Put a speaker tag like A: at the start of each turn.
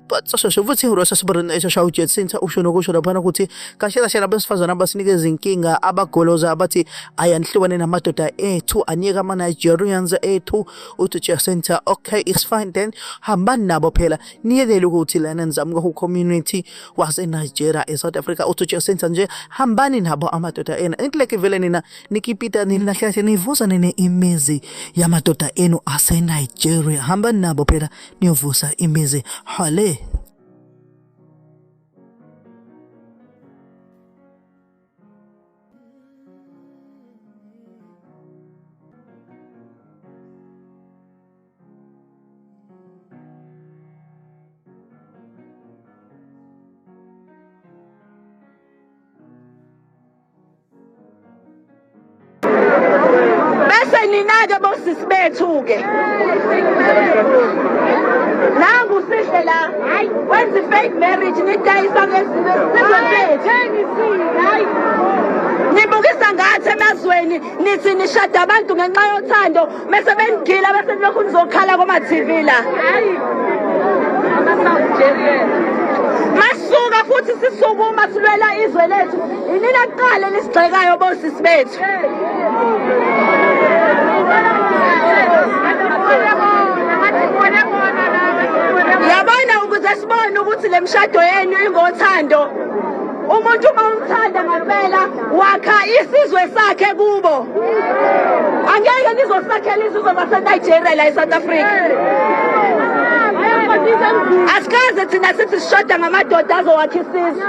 A: But sasheshe futhi uRosa Sibarina eshasha uJetsinta usho nokusho laphana ukuthi kahle kahle labesifazane abasinikeza inkinga abagoloza abathi ayanihlukane namadoda ethu aniyeke ama-Nigerians ethu. Uthi Jacinta okay, it's fine then, hambani nabo phela niyekele ukuthi lana nizama ku-community waseNigeria e-South Africa. Uthi Jacinta nje hambani nabo amadoda enu intleke vele nina nikipita nina kahle nivusa nini imizi yamadoda enu aseNigeria, hambani nabo phela niyovusa imizi hale.
B: Bese nina-ke bosisi bethu-ke nangu sihle la wenza i-fake marriage nidayisa ngesizwe sethu, nibukisa ngathi emazweni, nithi nishada abantu ngenxa yothando bese benigila bese nilokhu nizokhala koma-TV la. Masuka futhi sisukuma silwela izwe lethu, inina kuqala elisigxekayo bosisi bethu. Yabona, ukuze sibone ukuthi le mshado yenu ingothando, umuntu uma umthanda ngempela wakha isizwe sakhe kubo. Angeke nizosakhela izizwe zaseNigeria la e-South Africa. Asikaze thina sithi sishoda ngamadoda azowakha isizwe.